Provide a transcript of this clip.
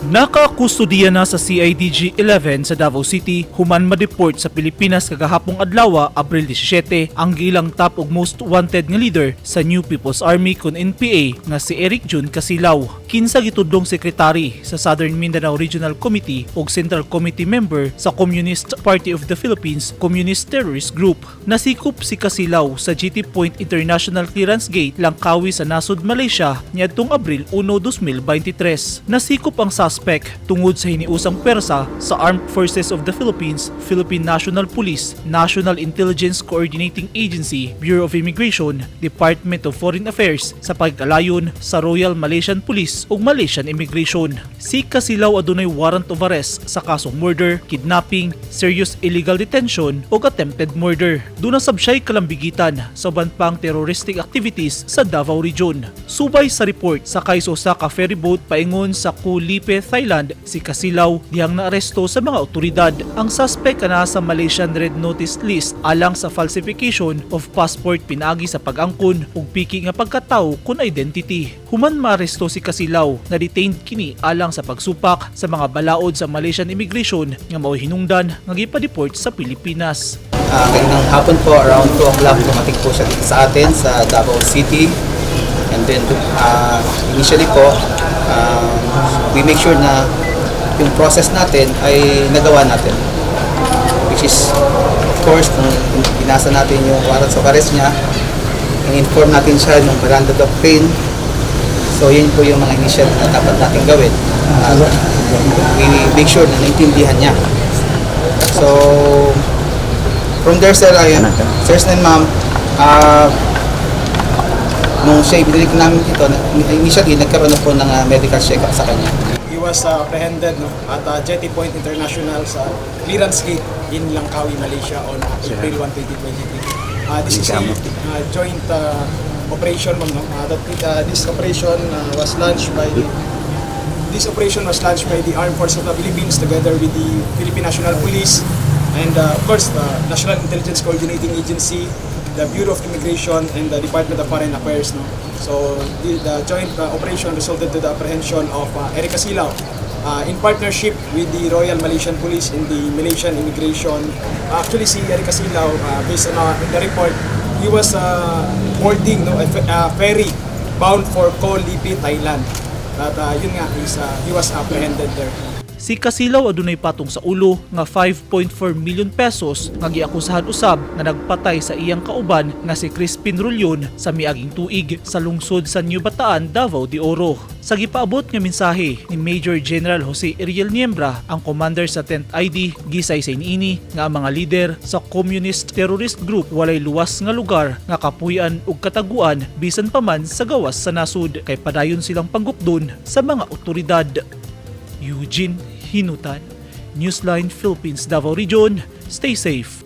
Nakakustudiya na sa CIDG 11 sa Davao City human ma-deport sa Pilipinas kagahapong adlaw, Abril 17, ang giilang top ug most wanted nga leader sa New People's Army kon NPA nga si Eric Jun Casilao. Kinsa gitudlong sekretary sa Southern Mindanao Regional Committee ug Central Committee member sa Communist Party of the Philippines Communist Terrorist Group. Nasikop si Casilao sa GT Point International Clearance Gate, Langkawi sa nasod Malaysia niadtong Abril 1, 2023. Nasikop ang suspect tungod sa hiniusang pwersa sa Armed Forces of the Philippines, Philippine National Police, National Intelligence Coordinating Agency, Bureau of Immigration, Department of Foreign Affairs sa pagkalayon sa Royal Malaysian Police ug Malaysian Immigration. Si Casilao adunay warrant of arrest sa kasong murder, kidnapping, serious illegal detention ug attempted murder. Duna sab siya'y kalambigitan sa uban pang terroristic activities sa Davao Region. Subay sa report, sakay sa usa ka ferry boat paingon sa Koh Lipe, Thailand, si Casilao dihang naaresto sa mga otoridad. Ang suspect naa sa Malaysian Red Notice list alang sa falsification of passport pinaagi sa pag-angkon ug piki nga pagkatawo kon identity. Human maaresto si Casilao, na-detained kini alang sa pagsupak sa mga balaod sa Malaysian immigration nga mao'y hinungdan nga gipa-deport sa Pilipinas. Kaninang hapon po, around 2 o'clock, dumating po siya dito sa atin sa Davao City. And then, initially po, we make sure na yung process natin ay nagawa natin. Which is, of course, kung binasa natin yung warrants of arrest niya, in-inform natin siya ng Miranda doctrine. So, yun po yung mga initial na dapat natin gawin. We make sure na naintindihan niya. So, from there, sir, ayun, sirs and ma'am, nung siya ibinalik namin dito, initially, nagkaroon na po ng medical check-up sa kanya. He was apprehended, no, at Jetty Point International sa clearance gate in Langkawi, Malaysia on April 1, 2023. This is a joint operation, ma'am, no? That, this operation was launched by the This operation was launched by the Armed Forces of the Philippines together with the Philippine National Police and of course the National Intelligence Coordinating Agency, the Bureau of Immigration and the Department of Foreign Affairs. No? So the joint operation resulted to the apprehension of Eric Casilao in partnership with the Royal Malaysian Police and the Malaysian Immigration. Actually, si Eric Casilao, based on the report, he was boarding, no, a ferry bound for Koh Lipe, Thailand. At yun nga, he was apprehended there. Si Casilao adunay patong sa ulo nga 5.4 million pesos nga giakusahan usab nga nagpatay sa iyang kauban nga si Crispin Rulyon sa miaging tuig sa lungsod sa New Bataan, Davao de Oro. Sa gipaabot nga mensahe ni Major General Jose Ariel Niembra, ang commander sa 10th ID, gisaysay niini nga ang mga lider sa Communist Terrorist Group walay luwas nga lugar nga kapuy-an ug kataguan bisan pa man sa gawas sa nasud kay padayon silang panggukdon sa mga otoridad. Eugene Hinutan, Newsline Philippines, Davao Region. Stay safe.